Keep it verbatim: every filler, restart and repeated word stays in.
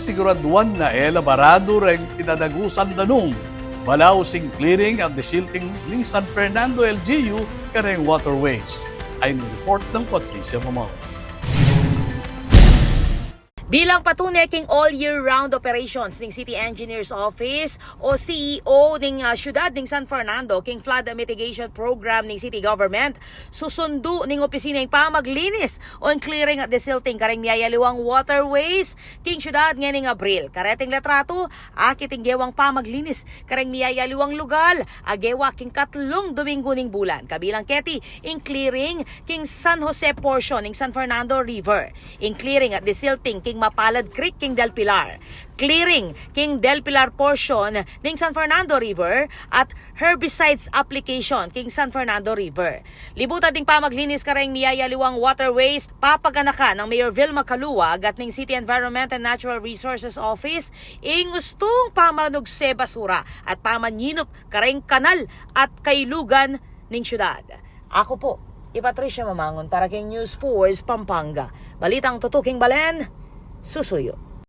siguraduan na e la baradu reng pinadagusan danum. Balaus ing clearing at desilting ning San Fernando L G U kareng waterways. Ay ning report nang Patricia Mamao. Bilang patune king all year round operations ning City Engineers Office o C E O ning, ah, syudad ning San Fernando king flood mitigation program ning city government, susundu ning opisina ing pamaglinis o ing clearing at desilting kareng miyayaliwang waterways king syudad ngening Abril. Kareting litratu, akit ing gewang pamaglinis kareng miyayaliwang lugal a gewa king katlung Domingo ning bulan, kabilang keti ing clearing king San Jose portion ning San Fernando River, ing clearing at desilting king Mapalad Creek king Del Pilar, clearing king Del Pilar portion ning San Fernando River, at herbicides application king San Fernando River. Libutan ding pamaglinis kareng miyayaliwang waterways, papaganakan nang Mayor Vilma Calua, agat ning City Environment and Natural Resources Office, ing ustung pamanugse basura at pamanyinup kareng kanal at kailugan ning syudad. Aku pu i Patricia Mamangun para king News Force Pampanga. Balitang tutuking balen, susuyu.